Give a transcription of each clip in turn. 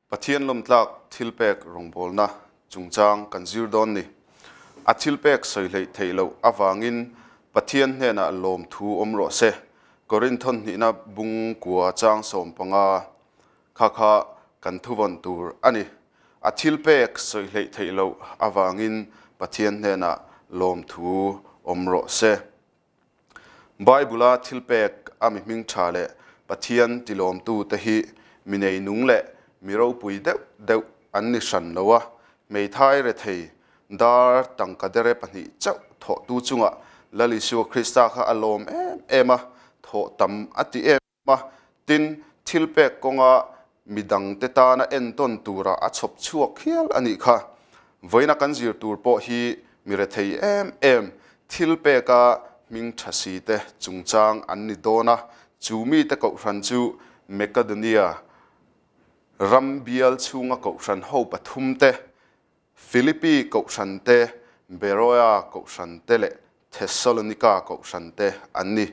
Pathian lawmtlak thilpek rawngbawlna chungchang kan zir dawn ni. A thilpek sawi hleih theih loh avangin Pathian hnenah lawmthu awm rawh se. Korinthon hnihna bung kua chang 15 kha kha kan thuvawn tur a ni. A thilpek sawi hleih theih loh avangin Pathian hnenah lawmthu awm rawh se. Bible-a thilpek a mi hming tha leh Pathian tilawmtute hi mi neinung leh mi ropui deuh deuh an ni hran lo a, hmeithai rethei dar tangka dere pahnih chauh thawhtu chungah Lal Isua Krista kha a lawm em em a, thawh tam a ti em a, tin, thilpek kawnga mi dangte tana entawn tura a chhawp chhuak hial a nih kha. Vawiina kan zir tur pawh hi mi rethei em em, thilpeka hming tha si te chungchang an ni dawn a, chu mite kohhran chu Makedonia ram bial chhunga kohhran ho pathum te, Philippi kohhran te, Beroea kohhran te leh Thessalonika kohhran te an ni.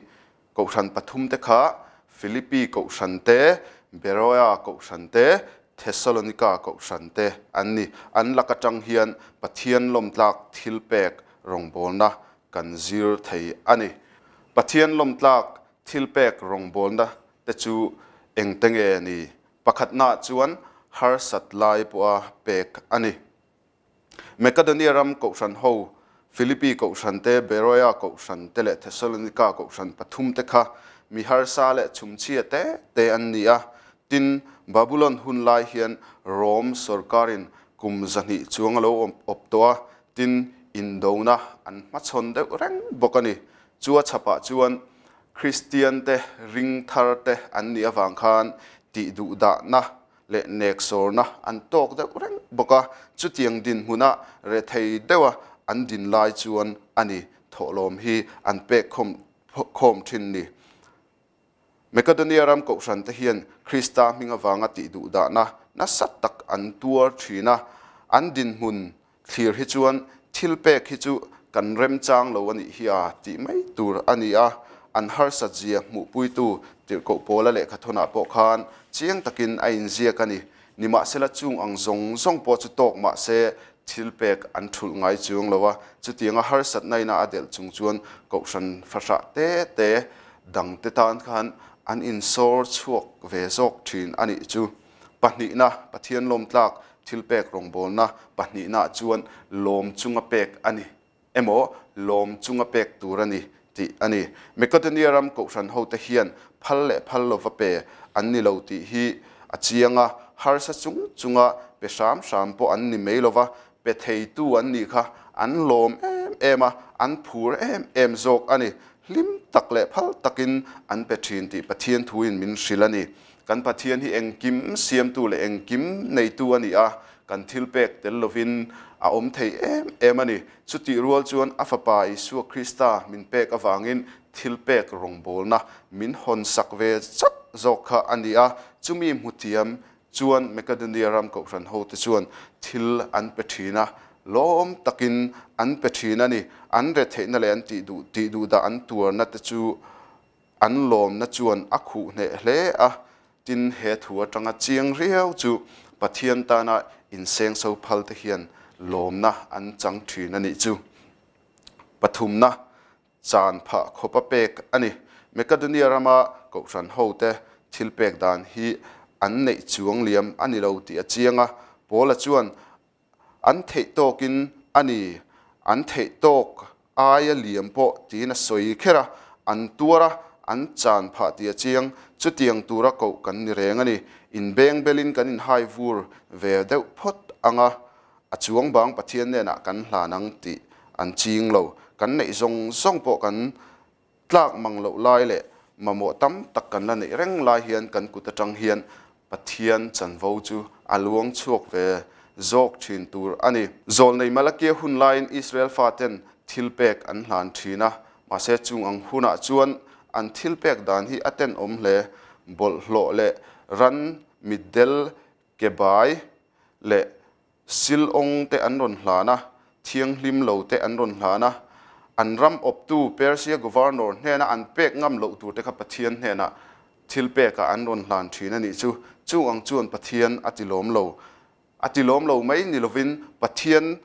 Kohhran pathum te kha Philippi kohhran te, Beroea kohhran te, Thessalonika kohhran te an ni. An lak atang hian Pathian lawmtlak thilpek rawngbawlna kan zir thei a ni. Pathian lawmtlak thilpek rawngbawlna te chu engte nge ni? Pakhatnaah chuan harsat lai pawha pek a ni. Makedonia ram kohhran ho, Philippi kohhran te, Beroea kohhran te leh Thessalonika kohhran pathum te kha mi harsa leh chhumchhia te te an ni a. Tin, Babulon hun lai hian Rom sawrkarin kum 200 chuang a lo awp tawh a, tin, indona an hmachhawn deuh reng bawk a ni. Chu a chhapah chuan Kristiante ring tharte an nih avang khan tih duhdahna leh neksawrna an tawk deuh reng bawk a, chutiang dinhmuna rethei deuha an din lai chuan a ni thawhlawm hi an pek khawm thin ni. Makedonia ram kohhrante hian Krista hming avanga tih duhdahna nasa tak an tuar thin a, an dinhmun Thlir hi chuan thil pek hi chu kan remchang lo a nih hi a tih mai tur a ni a, an harsatzia hmuhpuitu tirhkoh Paula lehkhathawnah pawh khan chiang takin a inziak a ni. Nimahsela chung ang zawng zawng pawh chu tawk mah se thil pek an thulh ngai chuang lo a, chutianga harsatna ina a delh chung chuan kohhran fahrah te te dangte tan khan an insawr chhuak ve zawk thin a nih chu. Pahnihna, Pathian lawmtlak thilpek rawngbawlna pahnihnaah chuan lawm chunga pek a ni emaw lawm chunga pek tur a ni tih a ni. Makedonia ram kohhran hote hian phal leh phal lova pe an ni lo tih hi a chiang a, harsa chung chunga pe hram hram pawh an ni mai lova, pe theitu an nih kha an lawm em em a, an phur em em zawk a ni. Hlim tak leh phal takin an pe thin tih Pathian thuin min hrilh a ni. Kan Pathian hi engkim siamtu leh engkim neitu a ni a, kan thil pek tel lovin a awm thei em em a ni. Chutih rual chuan a Fapa Isua Krista min pek avangin thil pek rawngbawlna min hawnsak ve chauh zawk kha a ni a. Chumi hmuthiam chuan Makedonia ram kohhran hote chuan thil an pe thin a, lawm takin an pe thin a ni. An retheihna leh an tih duh tih duhdah an tuarna te chu An lawmna chuan a khuh hneh hle a, tin he thu atanga chiang riau chu Pathian tana insengso phal te hian lawmna an chang thin a nih chu. Pathumna, chan phah khawpa pek a ni. Makedonia rama kohhran hote thil pek dan hi an neih chuang liam a ni lo tih a chiang a, Paula chuan An theih tawkin a ni, an theih tawk aia liam pawh tiin a sawi kher a, an tuar a, an chan phah tih a chiang. Chutiang tura koh kan ni reng a ni. Inbeng belin kan inhai vur ve deuh phawt ang a, a chuang bang Pathian hnenah kan hlan ang tih an ching lo. Kan neih zawng zawng pawh kan Tlak mang loh lai leh mamawh tam tak kan la neih reng lai hian kan kut atang hian Pathian chanvo chu a luang chhuak ve zawk thin tur a ni. Zawlnei Malakia hun laiin Israel faten thil pek an hlan thin a, mahse chung ang hunah chuan an thil pek dan hi a tenawm hle. Bawlhhlawh leh ran mitdel ke bai leh Silawng te an rawn hlan a, thianghlim lo te an rawn hlan a, an ram awptu Persia governor hnena an pek ngam loh tur te kha Pathian hnenah thilpekah an rawn hlan thin a nih chu. Chung ang chuan Pathian a tilawm lo. A tilawm lo mai ni lovin Pathian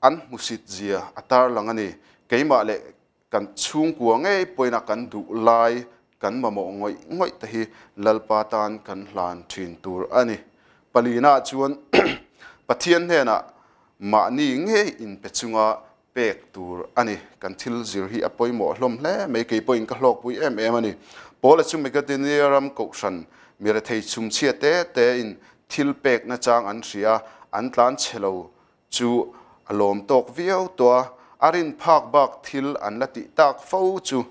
an hmusit zia a tarlang a ni. Keimah leh kan chhungkua ngei pawhin a kan duh lai kan mamawh ngawih ngawih te hi Lalpa tan kan hlan thin tur a ni. Palina chuan Pathian hnenah mahni ngei inpe chunga pek tur a ni. Kan thil zir hi a pawimawh hlawm hle mai, kei pawhin ka hlawkpui em em a ni. Paula chu Makedonia ram kohhran mi rethei chhumchhia te tein thil pek nachang an hria a, an tlan chhe lo chu a lawm tawk viau tawh a, a rin phak bak thil an la tih tak fo chu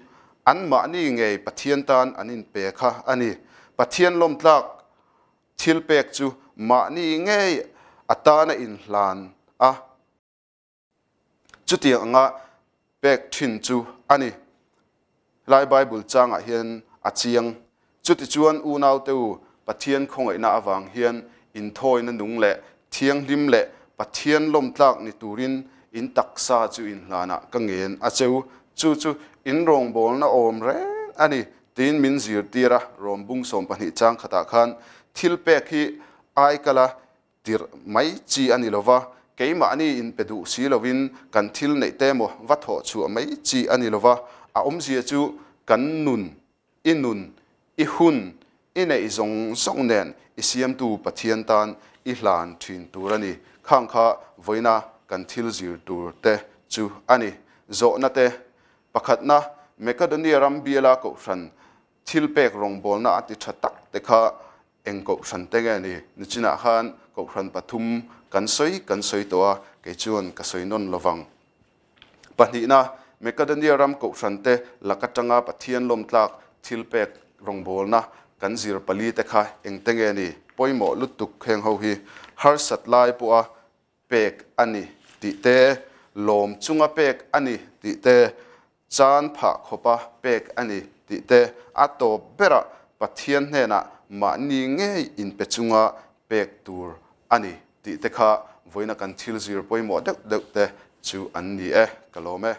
anmahni ngei Pathian tan an inpe kha a ni. Pathian lawmtlak thil pek chu mahni ngei atana inhlan a. Chutiang anga pek thin chu a ni. Helai Bible changah hian a chiang. Chutichuan unaute u, Pathian khawngaihna avang hian inthawina nung leh thianghlim leh Pathian lawmtlak ni turin in taksa chu inhlanah ka ngen a cheu. Chu chu in rawngbawlna awm reng a ni tiin min zirtir a, Rom bung 12 chang khatah khan thilpek hi aikala tirh mai chi a ni lo va, keimahni inpe duh si lovin kan thil neih te emaw va thawh chhuah mai chi a ni lo va, a awmzia chu kan nun, i nun, i hun, i neih zawng zawng nen i siamtu Pathian tan i hlan thin tur a ni. Khang kha vawiina kan thil zir tur te chu a ni. Zawhna te, Pakhatna, Makedonia ram biala kohhran thilpek rawngbawlna a ti tha tak te kha Eng kohhran te nge ni? Nichinah khan kohhran pathum kan sawi kan sawi tawh a, kei chuan ka sawi nawn lo vang. Pahnihna, Makedonia ram kohhran te lak atanga Pathian lawmtlak thilpek rawngbawlna kan zir pali te kha eng te nge ni? Pawimawh lutuk heng ho hi harsat lai pawha pek a ni tih te, lawm chunga pek a ni tih te, chan phah khawpa pek a ni tih te, a tawp berah Pathian hnenah mahni ngei inpe chunga pek tur a ni tih te kha vawiina kan thil zir pawimawh deuh deuh te chu an ni e. Ka lawm e.